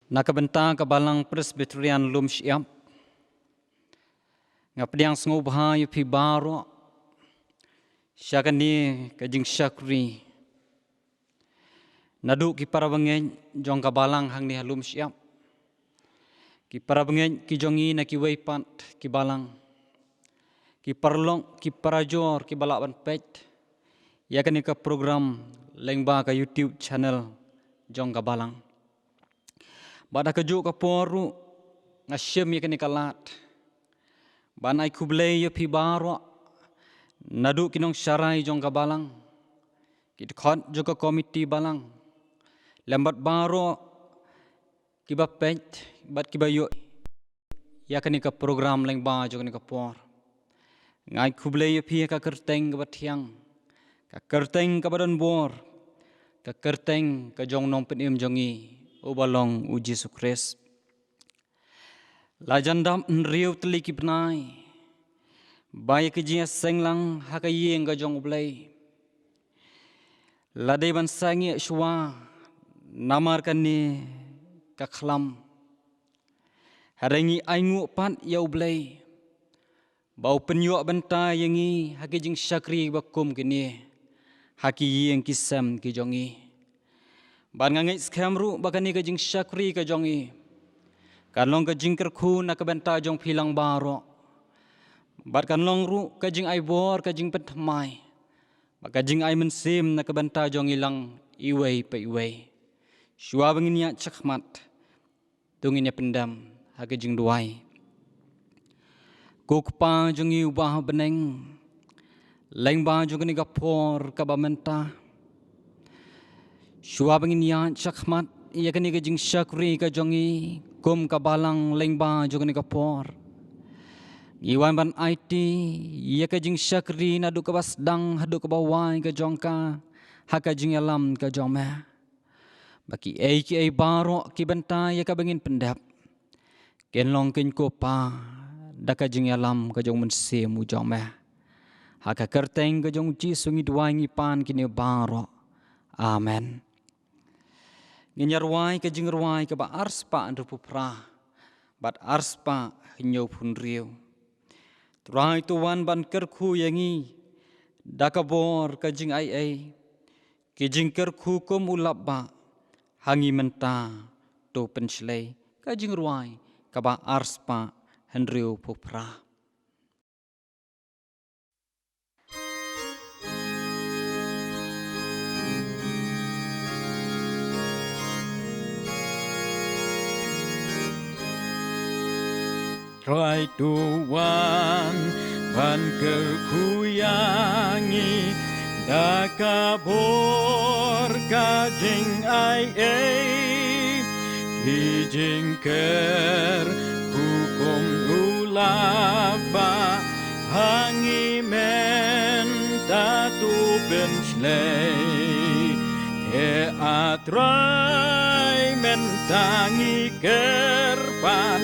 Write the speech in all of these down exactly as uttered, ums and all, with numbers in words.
Na ka bynta ka Balang Presbyterian Lumshyiap, nga pdiang sngewbha ïa phi baroh sha kane ka jingshakri. Naduh ki para bangeit jong ka Balang hangne ha Lumshyiap, ki para bangeit ki jong ngi na kiwei pat ki Balang, ki paralok, ki parajor kiba lah ban peit ïa kane ka program lyngba ka YouTube channel jong ka Balang. Bad ha kajuh ka por ruh nga shim ïa kane ka lad ban ai khublei ïa phi baroh, naduh ki nongsharai jong ka Balang, ki dkhot jong ka komiti Balang, lem bad baroh kiba peit bad kiba ïohi ïa kane ka program lyngba jong kane ka por. Nga ai khublei ïa phi ha ka kyrteng kaba thiang, ka kyrteng kaba don bor, ka kyrteng ka jong u Nongpynim jong ngi, uba long u Jisu Khrist. La jan dap hynriew tylli ki bnai ba ïa ka jingïaseng lang ha ka ïing ka jong U Blei la dei ban sangeh shuwa namar kane ka khlam. Hynrei ngi ainguh pat ïa U Blei ba u pynïoh bynta ïa ngi ha ki jingshakri ba kum kine ha ki ïing ki sem ki jong ngi. Bad nga ngeit skhem ruh ba kane ka jingshakri ka jong ngi kan long ka jingkyrkhu na ka bynta jong phi lang baroh, bad kan long ruh ka jingai bor, ka jingpynthymmai, bad ka jingai mynsiem na ka bynta jong ngi lang iwei pa iwei. Shuwa ba ngin ïaid shakhmat, to ngin ïa pyndem ha ka jingduwai. Ko Kpa jong ngi uba ha bneng, lyngba jong kane ka por kaba mynta, shuwa ba ngin ïaid shakhmat ïa kane ka jingshakri ka jong ngi kum ka Balang lyngba jong kane ka por, ngi wan ban aiti ïa ka jingshakri naduh kaba sdang haduh kaba wai ka jong ka ha ka jingïalam ka jong me. Ba kiei kiei baroh ki bynta ïa kaba ngin pyndep kin long, ko Kpa, da ka jingïalam ka jong u Mynsiem u jong me. Ha ka kyrteng ka jong u Jisu ngi duwai ngi pan kine baroh. Amen. Ngin ïa rwai ka jingrwai kaba arspah hynriewphew phra bad arspah hynñiewphew hynriew. Trai to wan ban kyrkhu ïa ngi da ka bor ka jingaiei, ki jingkyrkhu kum u lapbah ha ngi mynta to pynshlei. Ka jingrwai kaba arspah hynriewphew phra. Trai to wan ban kyrkhu ïa ngi da ka bor ka jingaiei, ki jingkyrkhu kum u lapbah ha ngi mynta to pynshlei. Te A Trai mynta ngi kyrpad,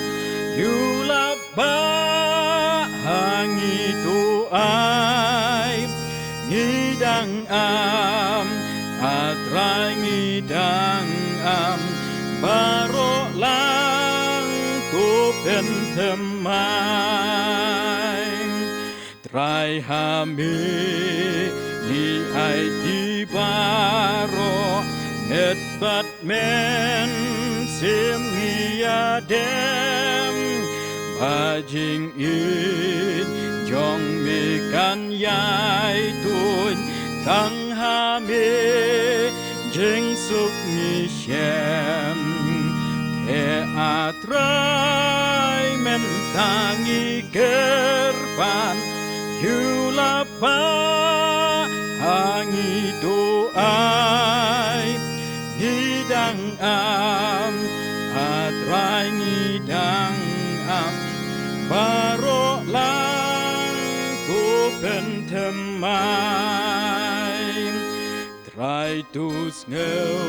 ïa u lapbah ha ngi to ai. Ngi dang am, A Trai ngi dang am, baroh lang to pynthymmai. Trai ha me ngi aiti baroh, met bad mynsiem ngi ïadem, ba jingïeit jong me kan ïai tuid, tang ha me jingsuk ngi shem. Te A Trai mynta ngi kyrpad, ïa u lapbah ha ngi to ai. Ngi dang am, A Trai ngi dang am, baroh lang to pynthymmai. Trai to sngew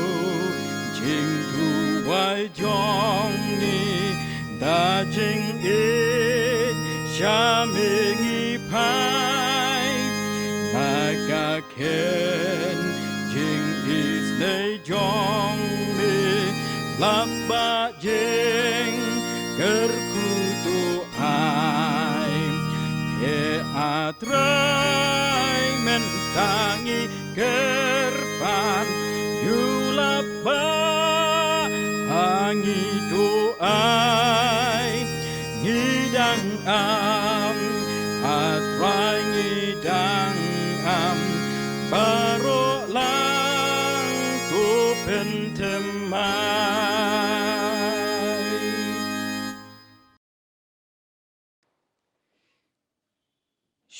jingduwai jong ngi, da jingïeit sha me ngi phai. Na ka kheiñ jingisynei jong me, Papa jing kyrkhu tu ai, te A Trai, mynta ngi kyrpad ïa u lap ba ha ngi tu ai, ngi dang am, A Trai, ngi dang am, baroh lang to pynthymmai.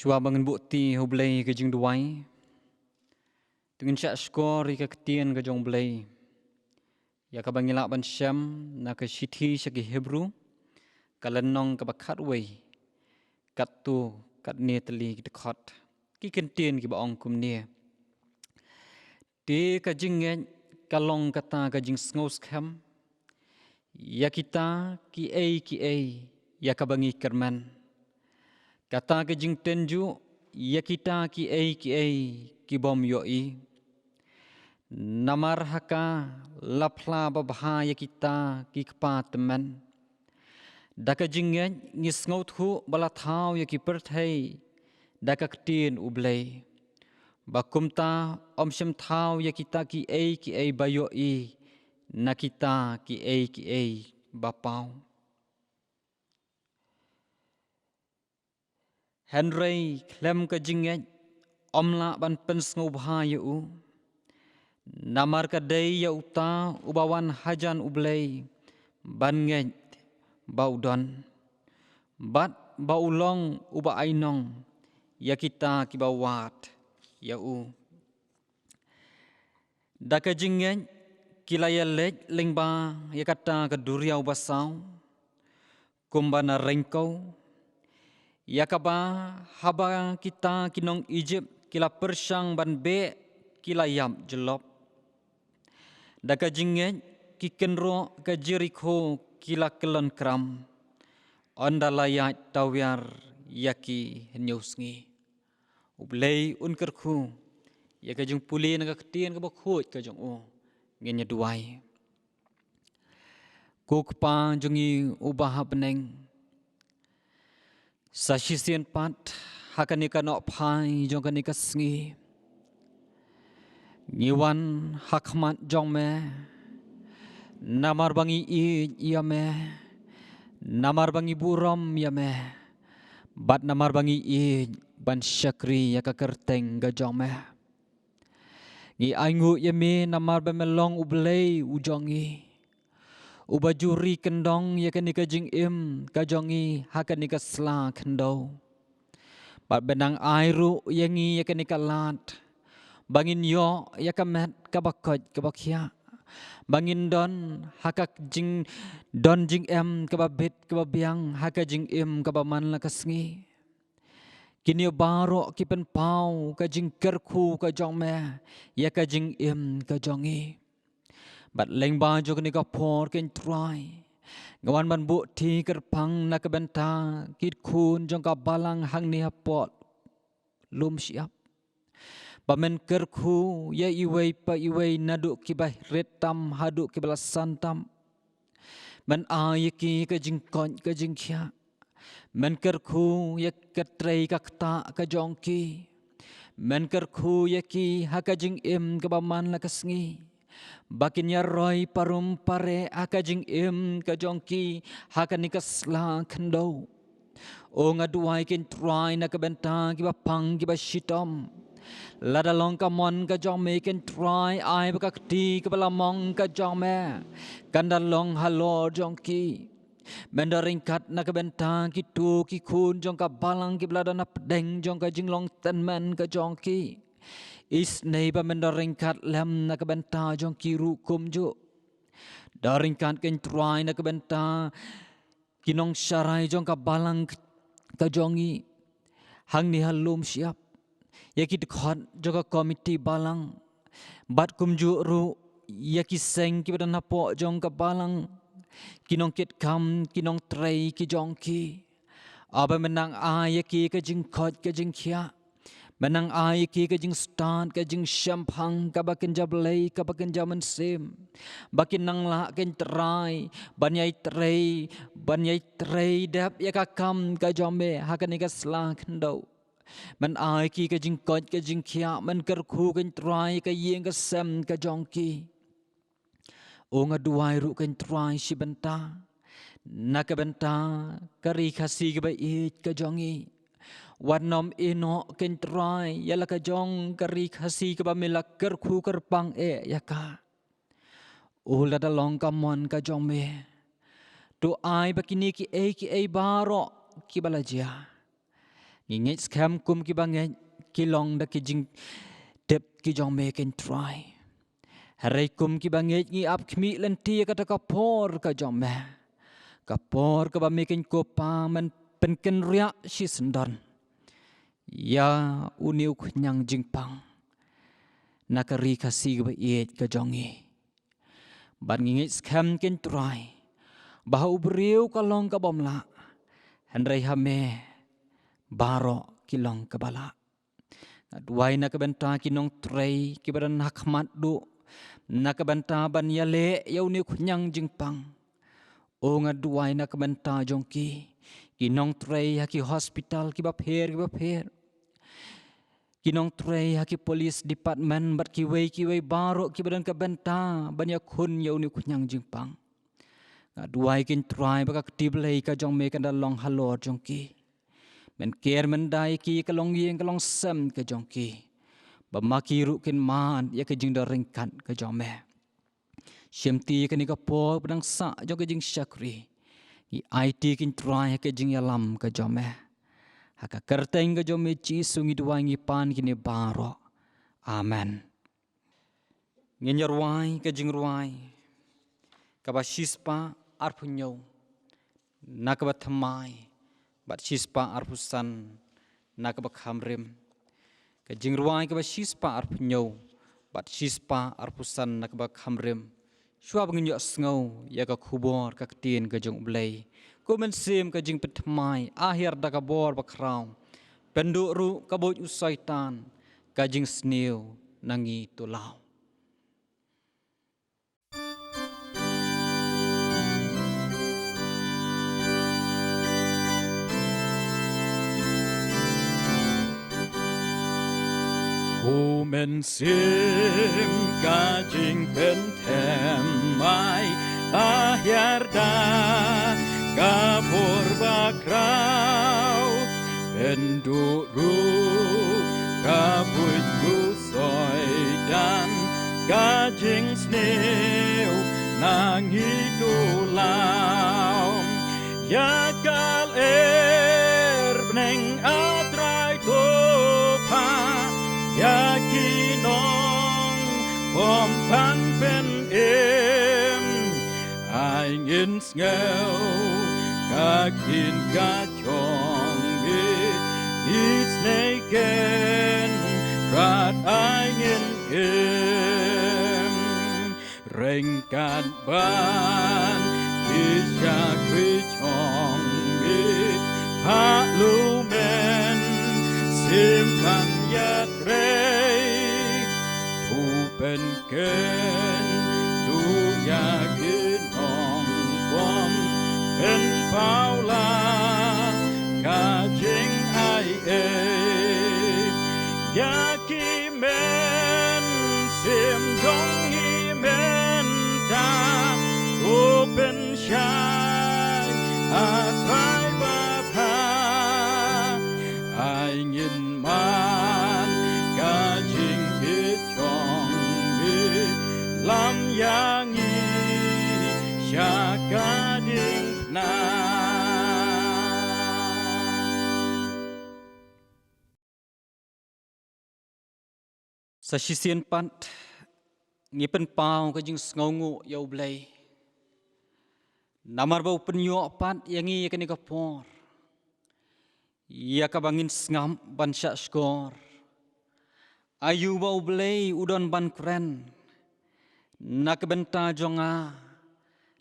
Shuwa ba ngin buh kti ha U Blei ka jingduwai, to ngin shah shkor ïa ka ktien ka jong U Blei, ïa kaba ngi lah ban shem na ka shithi sha ki Hebru, ka lynnong kaba khatwei, katto katne tylli ki dkhot. Ki kyntien kiba ong kumne: Te ka jingngeit ka long kata ka jingsngewskhem ïa kita kiei kiei ïa kaba ngi kyrmen, kata ka jingtynjuh ïa kita kiei kiei ki bym ïohi. Namar ha ka la phla babha ïa kita ki kpa tymmen. Da ka jingngeit ngi sngewthuh ba la thaw ïa ki pyrthei da ka ktien U Blei, ba kumta ym shym thaw ïa kita kiei kiei ba ïohi na kita kiei kiei ba paw. Hynrei khlem ka jingngeit ym lah ban pynsngewbha ïa u. Namar ka dei ïa uta uba wan hajan U Blei ban ngeit ba u don, bad ba u long uba ainong ïa kita kiba wad ïa u. Da ka jingngeit ki la ïaleit lyngba ïa kata ka duriaw basaw, kumba na ryngkew, ïa kaba haba kita ki nong Ijipt ki la pyrshang ban beh, ki la ïap jyllop. Da ka jingngeit ki kynroh ka Jerikho ki la kyllon kram, ynda la ïaid tawiar ïa ki hynñiew sngi. U Blei un kyrkhu ïa ka jingpule na ka ktien kaba khuid ka jong u. Ngin ïa duwai. Ko Kpa jong ngi uba ha bneng, sa shisien pat ha kane ka nohphai jong kane ka sngi, ngi wan ha khmat jong me, namar ba ngi ïeit ïa me, namar ba ngi burom ïa me, bad namar ba ngi ïeit ban shakri ïa ka kyrteng ka jong me. Ngi ainguh ïa me namar ba me long U Blei u jong ngi, uba ju ri kyndong ïa kane ka jingim ka jong ngi ha kane ka sla khyndew. Bad ba nang ai ruh ïa ngi ïa kane ka lad ba ngin ïoh ïa ka met kaba koit kaba khiah, ba ngin don ha ka jingdon jingem kaba bit kaba biang ha ka jingim kaba man la ka sngi. Kine baroh ki pynpaw ka jingkyrkhu ka jong me ïa ka jingim ka jong ngi. Bad lyngba jong kane ka por, ko Trai, nga wan ban buh kti kyrpang na ka bynta ki khun jong ka balang hangne hapoh lum shyiap, ba men kyrkhu ïa iwei pa iwei naduh kiba rit tam haduh kiba la san tam. Men ai ïa ki ka jingkoit ka jingkhiah. Men kyrkhu ïa ka trei ka ktah ka jong ki. Men kyrkhu ïa ki ha ka jingim kaba man la ka sngi, ba kin ïa roi parum pareh ha ka jingim ka jong ki ha kane ka sla khyndew. O nga duwai, ko Trai, na ka bynta kiba pang kiba shitom. Lada long ka mon ka jong me, ko Trai, ai ba ka kti kaba la mong ka jong me kan da long halor jong ki. Men da ryngkat na ka bynta kito ki khun jong ka balang kiba la don hapdeng jong ka jinglong tymmen ka jong ki. Isynei ba men da ryngkat lem na ka bynta jong ki ruh kumjuh. Da ryngkat, ko Trai, na ka bynta ki nongsharai jong ka balang ka jong ngi hangne ha lum shyiap, ïa ki dkhot jong ka komiti balang, bad kumjuh ruh ïa ki seng kiba don hapoh jong ka balang, ki nongkitkam, ki nongtrei ki jong ki. Aba men nang ai ïa ki ka jingkoit ka jingkhiah, Men nang ai ki ka jingstad, ka jingshemphang, kaba kynja Blei, kaba kynja mynsiem. Ba kin nang lah, ko Trai, ban ïai trei, ban ïai trei dep ïa ka kam ka jong me ha kane ka sla khyndew. Men ai ki ka jingkoit ka jingkhiah, men kyrkhu, ko Trai, ka ïing ka sem ka jong ki. O nga duwai ruh, ko Trai, shi bynta na ka bynta ka Ri Khasi kaba ïeit ka jong ngi. Wat nym ïehnoh, ko Trai, ïa la ka jong ka Ri Khasi kaba me la kyrkhu kyrpang eh ïa ka. O lada long ka mon ka jong me, to ai ba kine kiei kiei baroh kiba la jia, ngi ngeit skhem kum kiba ngeit, ki long da ki jingtip ki jong me, ko Trai. Hynrei kum kiba ngeit ngi ap khmih lynti ïa kata ka por ka jong me, ka por kaba me, ko Pa, men pynkynriah shisyndon ïa une u khñiang jingpang na ka Ri Khasi kaba ïeit ka jong ngi. Bad ngi ngeit skhem, ko Trai, ba ha u briew ka long kabym lah, hynrei ha me baroh ki long kaba lah. Nga duwai na ka bynta ki nongtrei kiba don ha khmat duh, na ka bynta ban ïaleh ïa une u khñiang jingpang. O nga duwai na ka bynta jong ki, ki nongtrei ha ki hospital kiba pher kiba pher, ki nongtrei ha ki police department bad kiwei kiwei baroh kiba don ka bynta ban ïakhun ïa une u khñiang jingpang. Nga duwai, ko Trai, ba ka kti Blei ka jong me kan da long halor jong ki. Men ker men da ïa ki, ka longïing ka longsem ka jong ki, ba ma ki ruh kin mad ïa ka jingdon ryngkat ka jong me. Shimti kane ka por ba dang sah jong ka jingshakri, ngi aiti, ko Trai, ha ka jingïalam ka jong me. Ha ka kyrteng ka jong me Jisu ngi duwai, ngi pan kine baroh. Amen. Ngin ïa rwai ka jingrwai kaba shispah arphew hynñiew na kaba thymmai, bad shispah arphew san na kaba kham rim. Ka jingrwai kaba shispah arphew hynñiew bad shispah arphew san na kaba kham rim. Shuwa ba ngin ïohsngew ïa ka khubor ka ktien ka jong U Blei, ko Mynsiem ka jingpynthymmai a hiar da ka bor bakhraw. Pynduh ruh ka buit u Soitan, ka jingsniew na ngi to law. Ko Mynsiem ka jingpynthymmai a hiar da ka bor bakhraw. Pynduh ruh ka buit u Soitan, ka jingsniew na ngi to law. Ïa ka lyer bneng, A Trai, to phah ïa ki nongpom phan pynim. Ai ngin sngew ka ktien ka jong me, isynei Kynrad ai ngin im. Ryngkat bad ki shakri jong me, ha U Mynsiem ban ïatrei. To pyn kyntu ïa ki nongpom, pynpaw la ka jingai ei. Ïa ki mynsiem jong ngi mynta, to pynshai, A Trai babha. Ai ngin man ka jingïeit jong me, lam ïa ngi sha ka diengphna. Sa shisien pat ngi pynpaw ka jingsngewnguh ïa U Blei, namar ba u pynïoh pat ïa ngi ïa kane ka por, ïa kaba ngin sngap ban shah shkor. Aïu ba U Blei u don ban kren na ka bynta jong nga,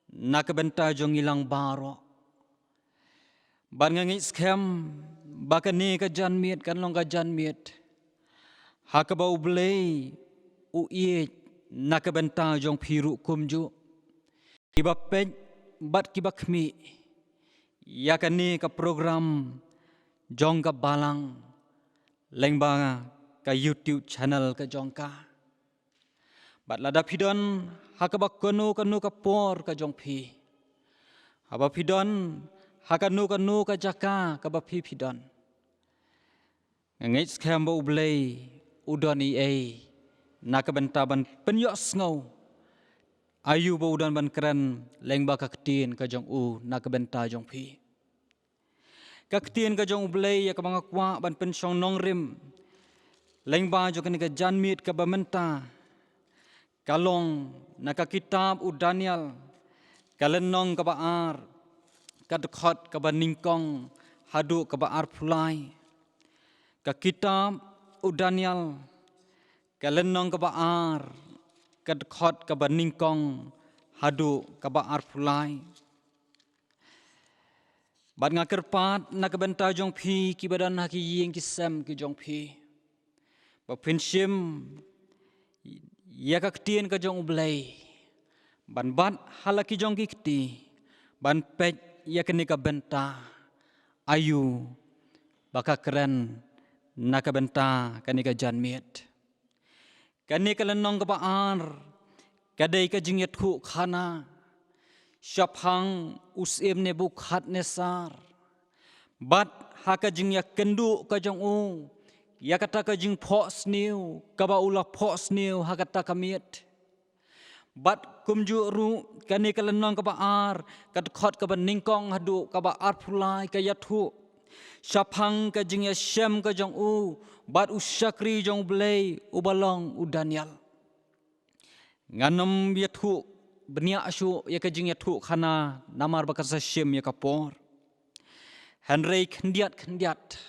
na ka bynta jong ngi lang baroh. Bad nga ngeit skhem ba kane ka janmiet kan long ka janmiet Ha kaba U Blei u ïeit na ka bynta jong phi ruh kumjuh, kiba peit bad kiba khmih ïa kane ka program jong ka Balang lyngba ka YouTube channel ka jong ka. Bad lada phi don ha kaba kano kano ka por ka jong phi, haba phi don ha kano kano ka jaka kaba phi phi don, nga ngeit skhem ba U Blei u don ei ei na ka bynta ban pynïohsngew aïu ba u don ban kren lyngba ka ktien ka jong u na ka bynta jong phi. Ka ktien ka jong U Blei ïa kaba nga kwah ban pynshong nongrim lyngba jong kane ka janmiet kaba mynta ka long na ka kitab u Daniel, ka lynnong kaba ar, ka dkhot kaba nyngkong haduh kaba arphew lai. Ka kitab u Daniel, ka lynnong kaba ar, ka dkhot kaba nyngkong haduh kaba arphew lai. Bad nga kyrpad na ka bynta jong phi kiba don ha ki ïing ki sem ki jong phi, ba phin shim ïa ka ktien ka jong U Blei, ban bat ha la ki jong ki kti, ban peit ïa kane ka bynta aïu ba ka kren na ka bynta kane ka janmiet. Kane ka lynnong kaba ar ka dei ka jingïathuhkhana shaphang u syiem Nebukadnesar. Bad ha ka jingïakynduh ka jong u ïa kata ka jingphohsniew kaba u la phohsniew ha kata ka miet. Bad kumjuh ruh kane ka lynnong kaba ar, ka dkhot kaba nyngkong haduh kaba arphew lai ka ïathuh shaphang ka jingïashem ka jong u bad u shakri jong U Blei uba long u Daniel. Ngan ym ïathuh bniah shuh ïa ka jingïathuhkhana namar ba ka sa shim ïa ka por. Hynrei khyndiat khyndiat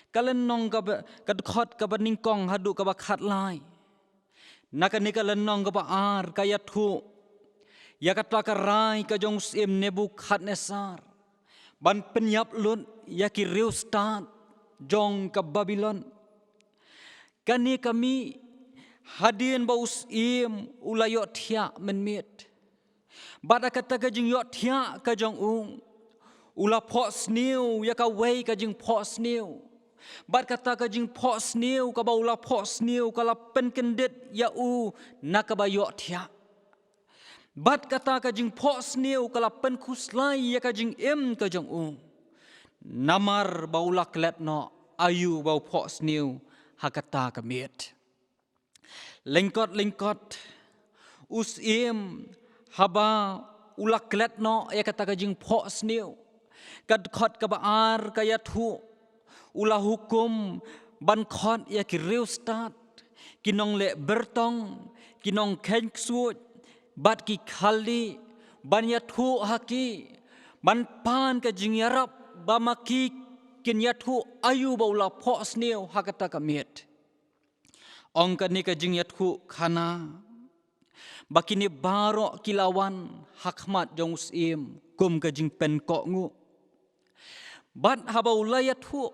ka lynnong kaba, ka dkhot kaba nyngkong haduh kaba khatlai na kane ka lynnong kaba ar ka ïathuh ïa kata ka rai ka jong u syiem Nebukadnesar ban pynïap lut ïa ki riewstad jong ka Babilon. Kane ka mih hadien ba u syiem u la ïohthiah mynmiet. Bad ha kata ka jingïohthiah ka jong u, u la phohsniew ïa kawei ka jingphohsniew. Bad kata ka jingphohsniew kaba u la phohsniew ka la pynkyndit ïa u na kaba ïohthiah. Bad kata ka jingphohsniew ka la pynkhuslai ïa ka jingim ka jong u, namar ba u la klet noh aïu ba u phohsniew ha kata ka miet. Lyngkot lyngkot u syiem haba u la klet noh ïa kata ka jingphohsniew, ka dkhot kaba ar ka ïathuh, u la hukum ban khot ïa ki riewstad, ki nongleh byrtong, ki nongkheiñ ksuid bad ki Khaldi, ban ïathuh ha ki, ban pan ka jingïarap ba ma ki kin ïathuh aïu ba u la phohsniew ha kata ka miet. Ong kane ka jingïathuhkhana ba kine baroh ki la wan ha khmat jong u syiem kum ka jingpynkohnguh. Bad haba u la ïathuh,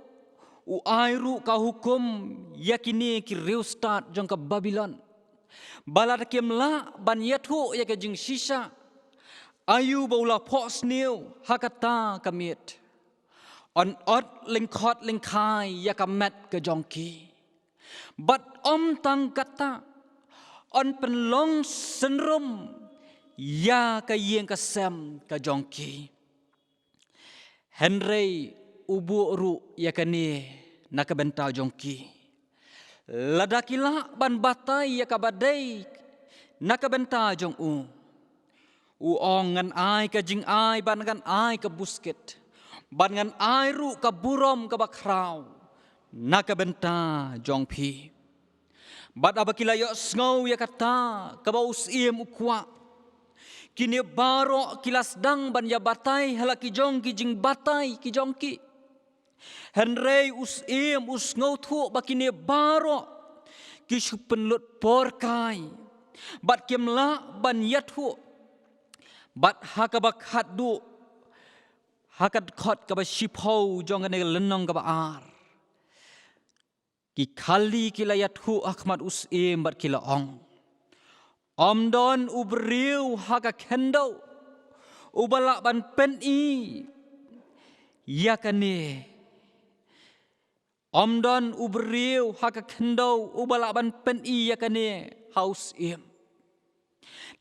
u ai ruh ka hukum ïa kine ki riewstad jong ka Babilon ba lada kim lah ban ïathuh ïa ka jingshisha aïu ba u la phohsniew ha kata ka miet, yn ot lyngkhot lyngkhai ïa ka met ka jong ki. Bad ym tang kata, yn pynlong synrum ïa ka ïing ka sem ka jong ki. Hynrei u buh ruh ïa kane na ka bynta jong ki. Lada ki lah ban batai ïa kaba dei na ka bynta jong u, u ong, ngan ai ka jingai bad ngan ai ka buskit bad ngan ai ruh ka burom kaba khraw na ka bynta jong phi. Bad haba ki la ïohsngew ïa kata kaba u syiem u kwah, kine baroh ki la sdang ban ïa batai ha la ki jong ki jingbatai ki jong ki. Hynrei u syiem u sngewthuh ba kine baroh ki shu pynlut por kai bad kim lah ban ïathuh. Bad ha kaba khatduh, ha ka dkhot kaba shiphew jong kane ka lynnong kaba ar, Ki Khaldi ki la ïathuh ha khmat u syiem bad ki la ong, ym don u briew ha ka khyndew uba lah ban pyni ïa kane. Ym don u briew ha ka khyndew uba lah ban pyni ïa kane ha u syiem.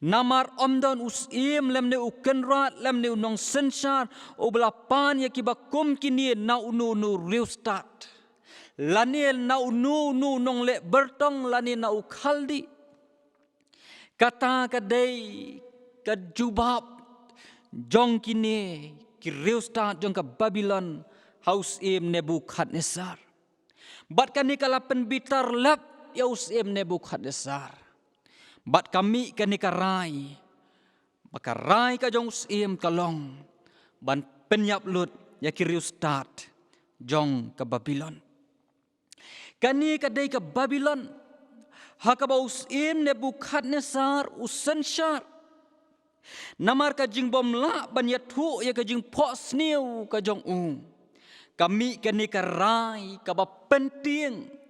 Namar ym don u syiem lymne u kynrad lymne u nongsynshar uba la pan ïa kiba kum kine na uno uno u riewstad, lane na uno uno u nongleh byrtong lane na u Khaldi. Kata ka dei ka jubab jong kine ki riewstad jong ka Babilon ha u syiem Nebukhadnessar. Bad kane ka la pynbitar lep ïa u syiem Nebukhadnessar. Bad ka mih kane ka rai, ba ka rai ka jong u syiem ka long ban pynïap lut ïa ki riewstad jong ka Babilon. Kane ka dei ka Babilon ha kaba u syiem Nebukhadnessar u synshar. Namar ka jingbymlah ban ïathuh ïa ka jingphohsniew ka jong u, ka mih kane ka rai kaba pyntieng.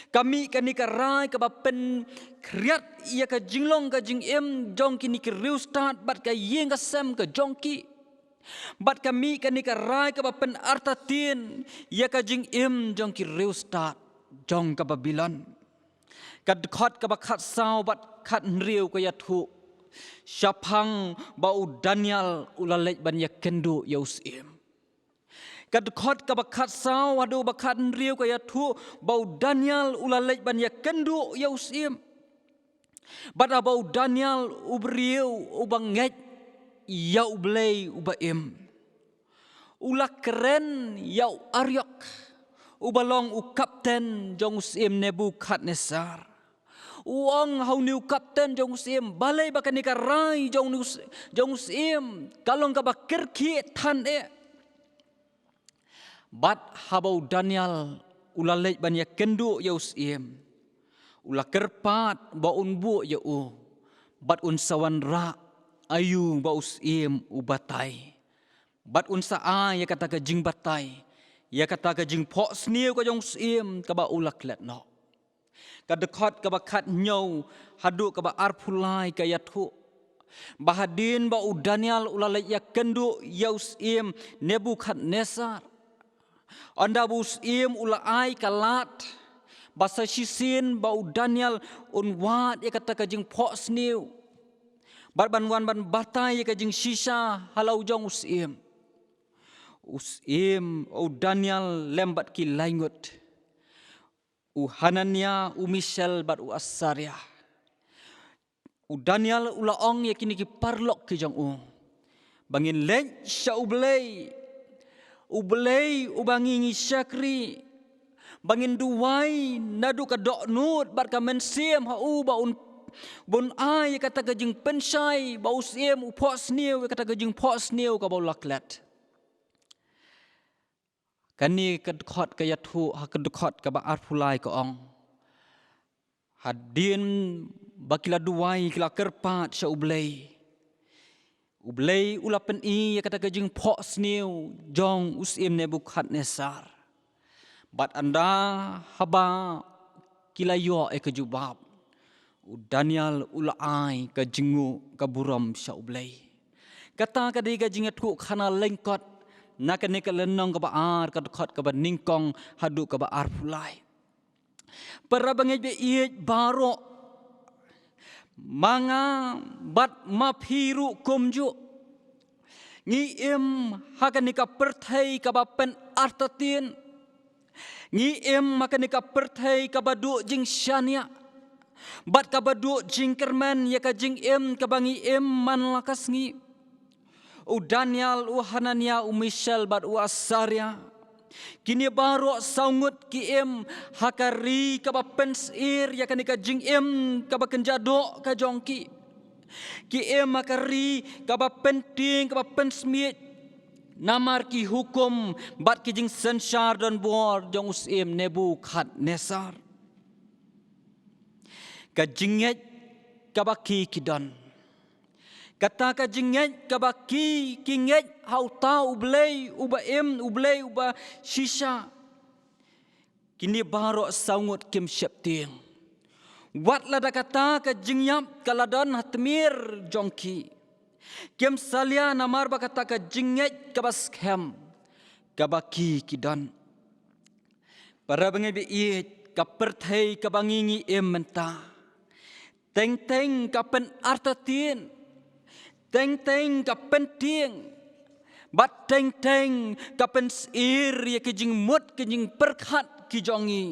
Ka mih kane ka rai kaba pynkhriat ïa ka jinglong ka jingim jong kine ki riewstad bad ka ïing ka sem ka jong ki. Bad ka mih kane ka rai kaba pynartatien ïa ka jingim jong ki riewstad jong ka Babilon. Ka dkhot kaba khatsaw bad khathynriew ka ïathuh shaphang ba u Daniel u la leit ban ïakynduh ïa u syiem. Ka dkhot kaba khatsaw haduh ba khathynriew ka ïathuh ba u Daniel u la leit ban ïakynduh ïa u syiem. Bad haba u Daniel u briew uba ngeit ïa U Blei uba im, u la kren ïa u Ariok uba long u kapten jong u syiem Nebukhadnessar. U ong ha une u kapten jong u syiem, balei ba kane ka rai jong une u s-, jong u syiem ka long kaba kyrkieh than eh. Bad haba u Daniel u la leit ban ïakynduh ïa u syiem, u la kyrpad ba un buh ïa u bad un sa wanrah aïu ba u syiem u batai. Bad un sa ai ïa kata ka jingbatai ïa kata ka jingphohsniew ka jong u syiem kaba u la klet noh. Ka dkhot kaba khathynñiew haduh kaba arphew lai ka ïathuh ba hadien ba u Daniel u la leit ïakynduh ïa u syiem Nebukhadnessar, ynda ba u syiem u la ai ka lad ba sa shisien ba u Daniel un wad ïa kata ka jingphohsniew bad ban wan ban batai ïa ka jingshisha ha la u jong u syiem. U syiem, u Daniel lem bad ki laingut, u Hanania, u Mishael bad u Asaria. U Daniel u la ong ïa kine ki paralok ki jong u ba ngin leit sha U Blei, U Blei uba ngi ngi shakri, ba ngin duwai naduh ka dohnud bad ka mynsiem ha u ba un, ba un ai ïa kata ka jingpynshai ba u syiem u phohsniew ïa kata ka jingphohsniew kaba u la klet. Kane ka dkhot ka ïathuh ha ka dkhot kaba arphew lai ka ong, hadien ba ki la duwai ki la kyrpad sha U Blei, U Blei u la pyni ïa kata ka jingphohsniew jong u syiem Nebukhadnessar. Bad ynda haba ki la ïoh ïa ka jubab, u Daniel u la ai ka jingnguh ka burom sha U Blei. Kata ka dei ka jingïathuhkhana lyngkot na kane ka lynnong kaba ar, ka dkhot kaba nyngkong haduh kaba arphew lai. Para bangeit ba ïeit baroh, ma nga bad ma phi ruh kumjuh, ngi im ha kane ka pyrthei kaba pynartatien. Ngi im ha kane ka pyrthei kaba duh jingshaniah bad kaba duh jingkyrmen ïa ka jingim kaba ngi im man la ka sngi. U Daniel, u Hanania, u Mishael bad u Asaria, kine baroh saw ngut ki im ha ka ri kaba pynsyier ïa kane ka jingim kaba kynja doh ka jong ki. Ki im ha ka ri kaba pyntieng kaba pynsmiej namar ki hukum bad ki jingsynshar donbor jong u syiem Nebukhadnessar. Ka jingngeit kaba ki ki don, kata ka jingngeit kaba ki ki ngeit ha uta U Blei uba im, U Blei uba shisha. Kine baroh saw ngut kim sheptieng. Wat lada kata ka jingïap ka la don ha tmier jong ki, kim salia namar ba kata ka jingngeit kaba skhem kaba ki ki don. Para bangeit ba ïeit, ka pyrthei kaba ngi ngi im mynta, teng teng ka pynartatien, teng teng ka pyntieng, bad teng teng ka pynsyier ïa ki jingmut ki jingpyrkhat ki jong ngi,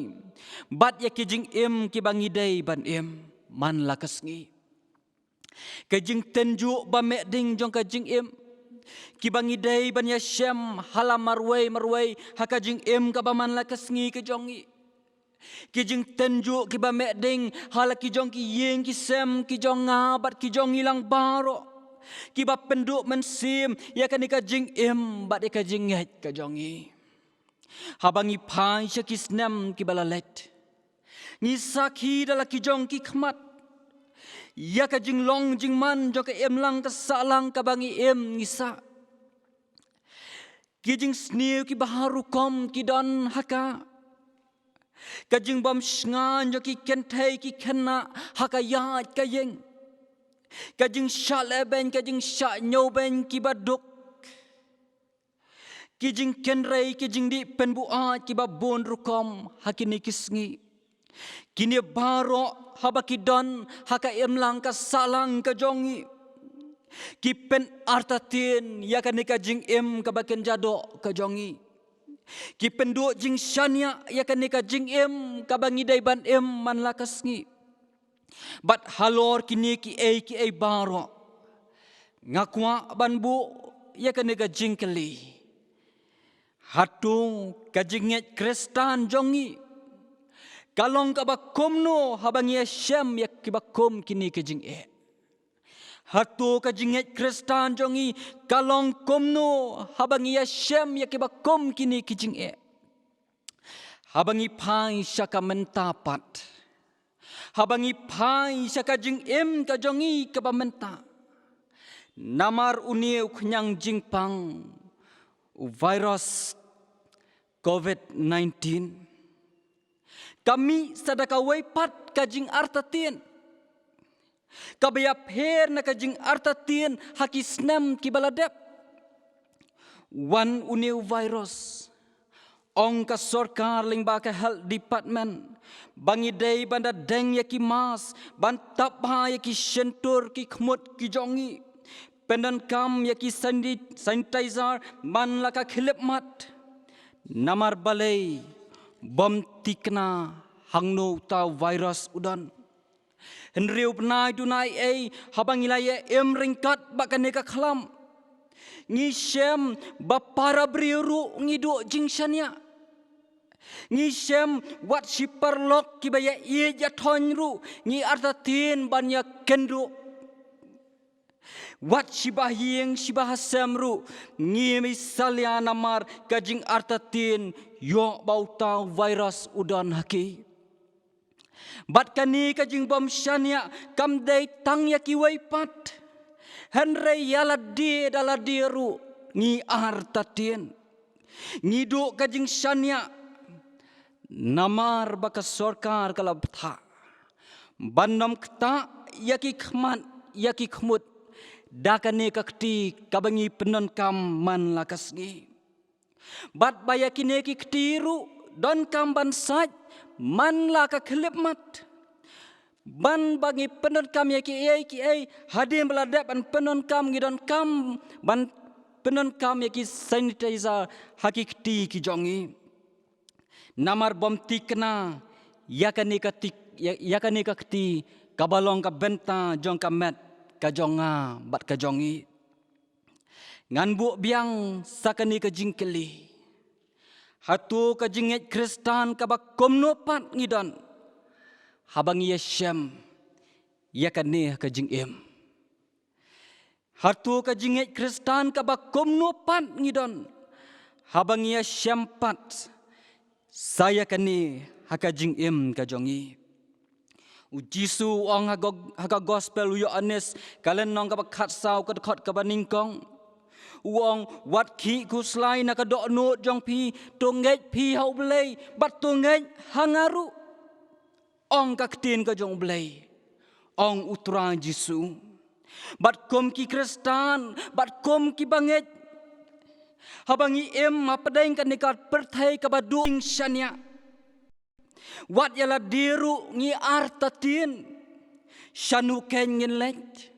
bad ïa ki jingim kiba ngi dei ban im man la ka sngi. Ka jingtynjuh ba meh ding jong ka jingim, kiba ngi dei ban ïashem ha la marwei marwei ha ka jingim kaba man la ka sngi ka jong ngi. Ki jingtynjuh kiba meh ding ha la ki jong ki ïing ki sem ki jong nga bad ki jong ngi lang baroh, kiba pynduh mynsiem ïa kane ka jingim bad ïa ka jingngeit ka jong ngi. Haba ngi phai sha ki snem kiba la leit, ngi sakhi da la ki jong ki khmat ïa ka jinglong jingman jong ka imlang ka sahlang kaba ngi im ngi sah. Ki jingsniew kiba har rukom ki don ha ka, ka jingbym shngaiñ jong ki kynthei ki khynnah ha ka ïaid ka ïeng, ka jingshah lehbeiñ, ka jingshah ñiewbeiñ kiba duk, ki jingkynrei, ki jingdih pynbuaid kiba bun rukom ha kine ki sngi. Kine baroh haba ki don ha ka imlang ka sahlang ka jong ngi, ki pynartatien ïa kane ka jingim kaba kynja doh ka jong ngi. Ki pynduh jingshaniah ïa kane ka jingim kaba ngi dei ban im man la ka sngi. Bad halor kine kiei kiei baroh, nga kwah ban buh ïa kane ka jingkylli: hato ka jingngeit Khristan jong ngi ka long kaba kumno haba ngi ïashem ïa kiba kum kine ki jingeh? Hato ka jingngeit Khristan jong ngi ka long kumno haba ngi ïashem ïa kiba kum kine ki jingeh? Haba ngi phai sha ka mynta pat, haba ngi phai sha ka jingim ka jong ngi kaba mynta, namar une u khñiang jingpang, u virus covid nineteen, ka mih sa da kawei pat ka jingartatien kaba ïapher na ka jingartatien ha ki snem kiba la dep. Wan une u virus, ong ka sorkar lyngba ka health department ba ngi dei ban da deng ïa ki mask, ban tap bha ïa ki shyntur ki khmut ki jong ngi, pyndonkam ïa ki sanit-, sanitizer man la ka khyllipmat. Namar balei? Bym thikna hangno uta u virus u don. Hynriew bnai duna ei ei, haba ngi la ïa im ryngkat bad kane ka khlam, ngi shem ba para briew ruh ngi duh jingshaniah. Ngi shem wat shi paralok kiba ïa ïeit ïa thoiñ ruh ngi artatien ban ïa kynduh. Wat shiba ha ïing shiba ha sem ruh ngi mih salia namar ka jingartatien ïoh ba uta u virus u don ha ki. Bad kane ka jingbym shaniah kam dei tang ïa kiwei pat, hynrei ïa lade da lade ruh ngi artatien. Ngi duh ka jingshaniah namar ba ka sorkar ka la bthah ban ym ktah ïa ki khmat ïa ki khmut da kane ka kti kaba ngi pyndonkam man la ka sngi. Bad ba ïa kine ki kti ruh donkam ban sait man la ka khyllipmat. Ban ba ngi pyndonkam ïa kiei kiei, hadien ba la dep ban pyndonkam, ngi donkam ban pyndonkam ïa ki sanitizer ha ki kti ki jong ngi. Namar bym thikna ïa kane ka tik, ïa, ïa kane ka kti kaba long ka bynta jong ka met ka jong nga bad ka jong ngi. Ngan buh biang sa kane ka jingkylli: hato ka jingngeit Khristan kaba kumno pat ngi don haba ngi ïa shem ïa kane ka jingim? Hato ka jingngeit Khristan kaba kumno pat ngi don haba ngi ïa shem pat sa ïa kane ha ka jingim ka jong ngi? U Jisu u ong ha go-, ha ka gospel u Ïoannis, ka lynnong kaba khatsaw, ka dkhot kaba nyngkong, U ong, wat khih khuslai na ka dohnud jong phi, to ngeit phi ha U Blei, bad to ngeit ha nga ruh. Ong ka ktien ka jong U Blei, ong U Trai Jisu. Bad kum ki Khristan, bad kum ki bangeit, haba ngi im hapdeng kane ka pyrthei kaba duh shaniah, wat ïa lade ruh ngi artatien. Shano kein ngin leit?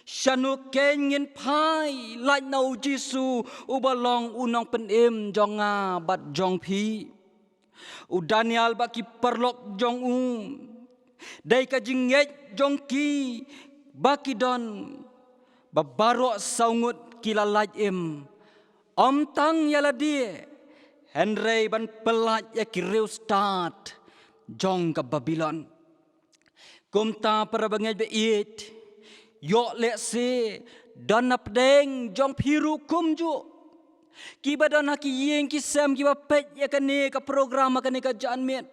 Shano kein ngin phai, lait na U Jisu, uba long U Nongpynim jong nga bad jong phi? U Daniel bad ki paralok jong u, dei ka jingngeit jong ki ba ki don, ba baroh saw ngut ki la lait im, ym tang ïa lade, hynrei ban pyllait ïa ki riewstad jong ka Babilon. Kumta para bangeit ba ïeit, ïoh lehse don napdeng jong phi ruh kumjuh kiba don ha ki ïing ki sem, kiba peit ïa kane ka program ha kane ka janmiet,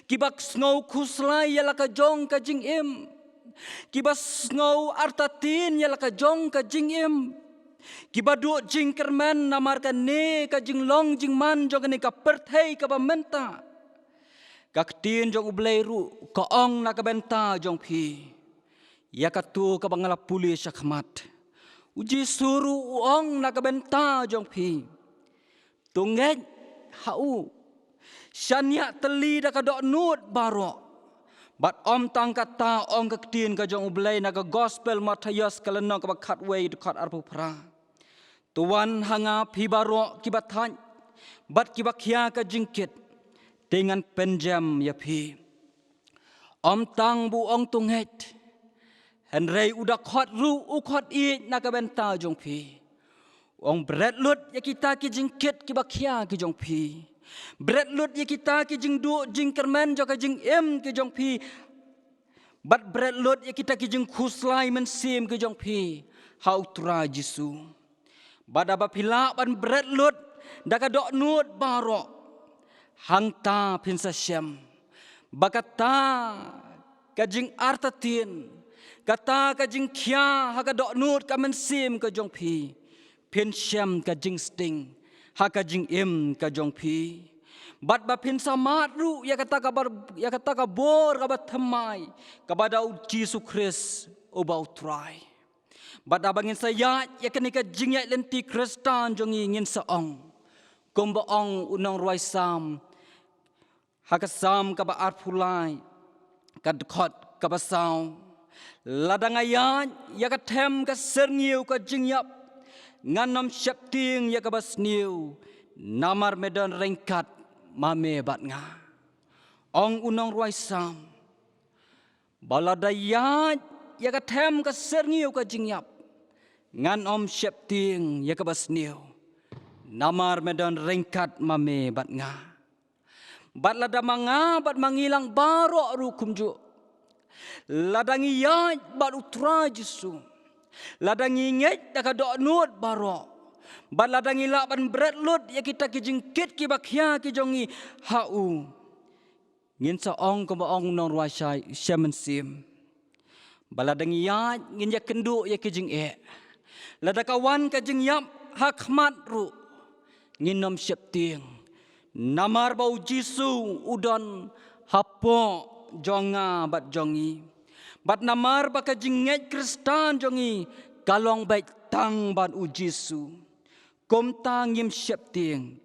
kiba sngew khuslai ïa la ka jong ka jingim, kiba sngew artatien ïa la ka jong ka jingim, kiba duh jingkyrmen namar kane ka jinglong jingman jong kane ka pyrthei kaba mynta. Ka ktien jong U Blei ruh ka ong na ka bynta jong phi, ïa kato kaba nga la pule shakhmat. U Jisu ruh u ong na ka bynta jong phi, to ngeit ha u, shaniah tylli da ka dohnud baroh. Bad ym tang kata, ong ka ktien ka jong U Blei na ka Gospel Mathaios ka lynnong kaba khatwei, dkhot arphew phra, to wan ha nga phi baroh kiba thait bad kiba khia ka jingkit, te ngan pynjem ïa phi. Ym tang ba u ong to ngeit, hynrei u da khot ruh, u khot ïeit na ka bynta jong phi. U ong bret lut ïa kita ki jingkit kiba khia ki jong phi. Bret lut ïa kita ki jingduh jingkyrmen jong ka jingim ki jong phi. Bad bret lut ïa kita ki jingkhuslai mynsiem ki jong phi ha U Trai Jisu. Bad haba phi lah ban bret lut da ka dohnud baroh, hangta phin sa shem ba kata ka jingartatien, kata ka jingkhia ha ka dohnud ka mynsiem ka jong phi, phin shem ka jingsting ha ka jingim ka jong phi. Bad ba phin sa mad ruh ïa kata ka bar-, ïa kata ka bor kaba thymmai, kaba da U Jisu Khrist uba U Trai. Bad haba ngin sa ïaid ïa kane ka jingïaid lynti Khristan jong ngi, ngin sa ong kumba ong u nongrwai Salm ha ka Salm kaba arphew lai, ka dkhot kaba saw, lada nga ïaid ïa ka them ka syrngiew ka jingïap, ngan ym sheptieng ïa kaba sniew, namar me don ryngkat ma me bad nga. Ong u nongrwai Salm ba lada ïaid ïa ka them ka syrngiew ka jingïap, ngan ym sheptieng ïa kaba sniew, namar me don ryngkat ma me bad nga. Bad lada ma nga bad ma ngi lang baroh ruh kumjuh, lada ngi ïaid bad U Trai Jisu, lada ngi ngeit da ka dohnud baroh, bad lada ngi lah ban bret lut ïa kita ki jingkit kiba khia ki jong ngi ha u, ngin sa ong kumba ong u nongrwai Isai, Isai Mynsiem, ba lada ngi ïaid ngin ïakynduh ïa ki jingeh, lada ka wan ka jingïap ha khmat ruh, ngin ym sheptieng, namar ba U Jisu u don hapoh jong nga bad jong ngi. Bad namar ba ka jingngeit Khristan jong ngi ka long beit tang bad U Jisu. Kumta ngim sheptieng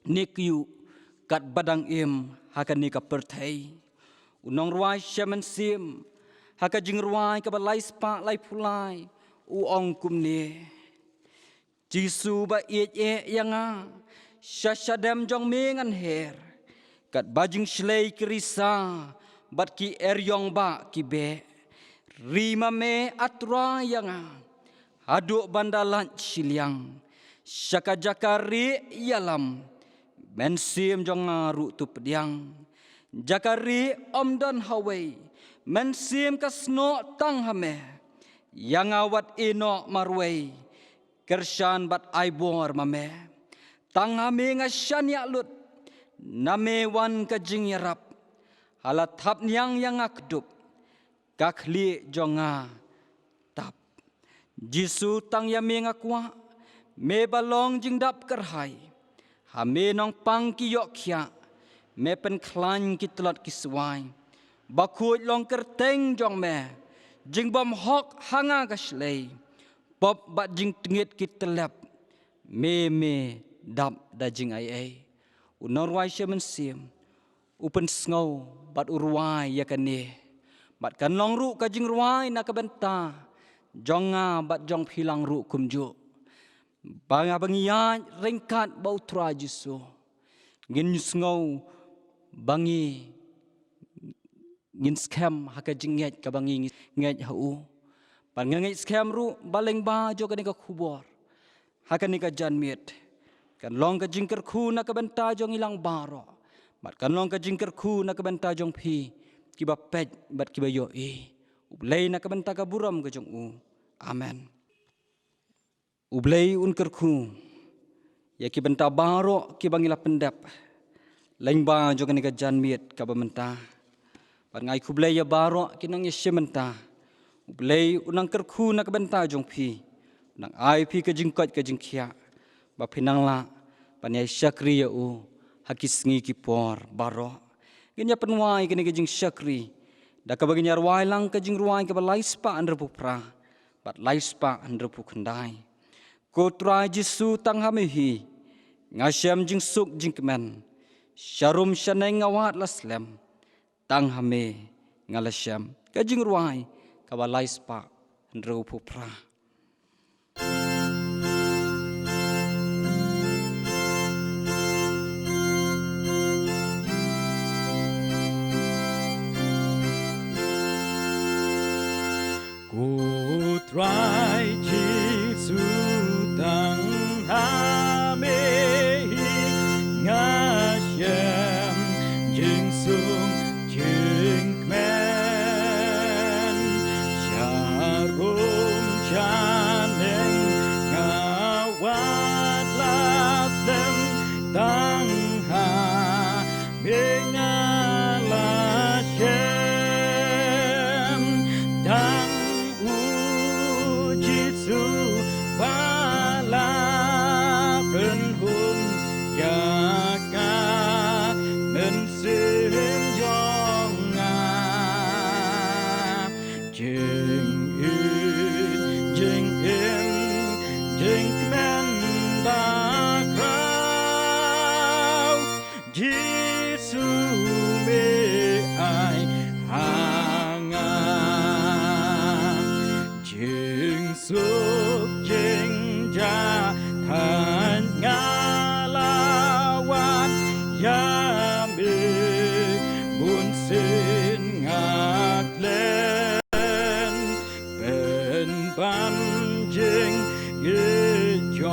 ne kyiuh katba dang im ha kane ka pyrthei. U nongrwai Isai Mynsiem ha ka jingrwai kaba lai spah laiphew lai u ong kumne: Jisu ba ïeit eh ïa nga, sha shadem jong me ngan her. Katba jingshlei ki risa bad ki eriong ba ki beh, ri ma me, A Trai, ïa nga haduh ban da lait shiliang. Sha ka jaka rieh ïalam, mynsiem jong nga ruh to pdiang. Jaka rieh ym don hawei, mynsiem ka snoh tang ha me. Ïa nga wat ïehnoh marwei, kyrshan bad ai bor ma me. Tang ha me nga shaniah lut, na me wan ka jingïarap. Ha la thapniang ïa nga kdup, ka khlieh jong nga tap. Jisu, tang ïa me nga kwah, Me ba long jingdap kyrhai ha me nongpang ki ïoh khiah, me pynkhlaiñ ki tlot ki swai. Bakhuid long kyrteng jong me, jingbymhok ha nga ka shlei. Pop bad jingtngit ki tyllep, me me dap da jingaiei. U nongrwai mynsiem u pynsngew bad u rwai ïa kane. Bad kan long ruh ka jingrwai na ka bynta jong nga bad jong phi lang ruh kumjuh. Ba nga ba ngi ïaid ryngkat bad u Trai Jisu, ngin sngew ba ngi ngin skhem ha ka jingngeit kaba ngi ngeit ha u. Bad nga ngeit skhem ruh ba lyngba jong kane ka khubor ha kane ka janmiet, kan long ka jingkyrkhu na ka bynta jong ngi lang baroh, bad kan long ka jingkyrkhu na ka bynta jong phi kiba peit bad kiba ïohi. U Blei na ka bynta ka burom ka jong u. Amen. U Blei un kyrkhu ïa ki bynta baroh kiba ngi la pyndep lyngba jong kane ka janmiet kaba mynta. Bad nga ai khublei ïa baroh ki nongïashim bynta. U Blei un nang kyrkhu na ka bynta jong phi, un nang ai phi ka jingkoit ka jingkhiah ba phin nang lah ban ïai shakri ïa u ha ki sngi ki por baroh. Ngin ïa pynwai kane ka jingshakri da kaba ngin ïa rwai lang ka jingrwai kaba lai spah hynriewphew phra bad lai spah hynriewphew khyndai. Ko Trai Jisu, tang ha me hi nga shem jingsuk jingkmen, sharum shaneng nga wad la slem, tang ha me nga la shem. Ka jingrwai kaba lai spah hynriewphew phra. Ko Trai Jisu, tang ha me hi nga shem jingsuk jingkmen, sharum shaneng nga wad la slem, tang ha me nga la shem. Tang u Jisu ba la pynhun ïa ka mynsiem jong nga. Jingïeit, jingim, jingkmen bakhraw, Jisu me ai ha nga. Jingsuk jingjahthait nga la wad ïa me, bunsien nga khlem pynban jingïeit jong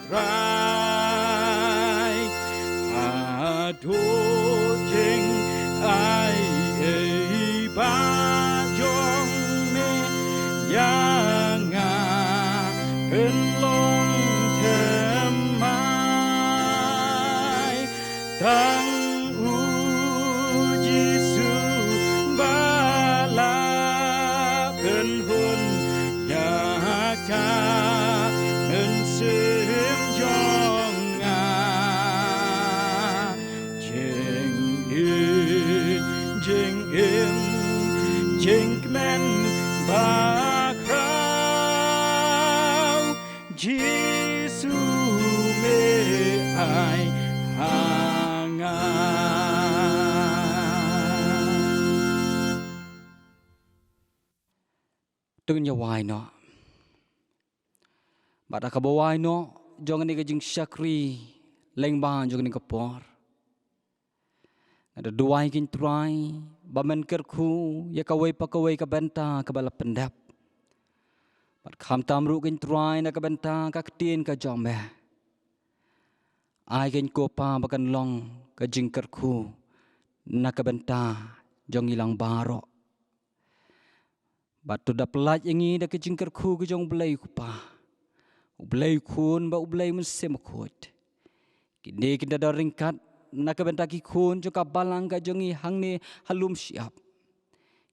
Trai, haduh jingaiei ba jong me ïa nga, pynlong thymmai tang U Jisu ba la pynhun ïa ka mynsiem jong nga. Jingim, jingim, jingkmen bakhraw, Jisu me ai ha nga. To ngin ïa wai noh. Bad ha kaba wai noh jong kane ka jingshakri lyngba jong kane ka por, nga da duwai, ko Trai, ba men kyrkhu ïa kawei pa kawei ka bynta kaba la pyndep. Bad khamtam ruh, ko Trai, na ka bynta ka ktien ka jong me. Ai, ko Pa, ba kan long ka jingkyrkhu na ka bynta jong ngi lang baroh. Bad to da pyllait ïa ngi da ka jingkyrkhu ka jong U Blei U Kpa, U Blei U Khun bad U Blei Mynsiem Bakhuid. Kine kin da don ryngkat na ka bynta ki khun jong ka balang ka jong ngi hangne ha lum shyiap.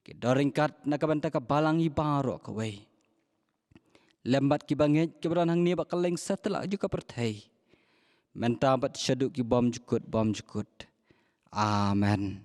Ki don ryngkat na ka bynta ka balang hi baroh kawei, lem bad ki bangeit kiba don hangne bad kylleng satlak jong ka pyrthei, mynta bad shaduh ki bymjukut bymjukut. Amen.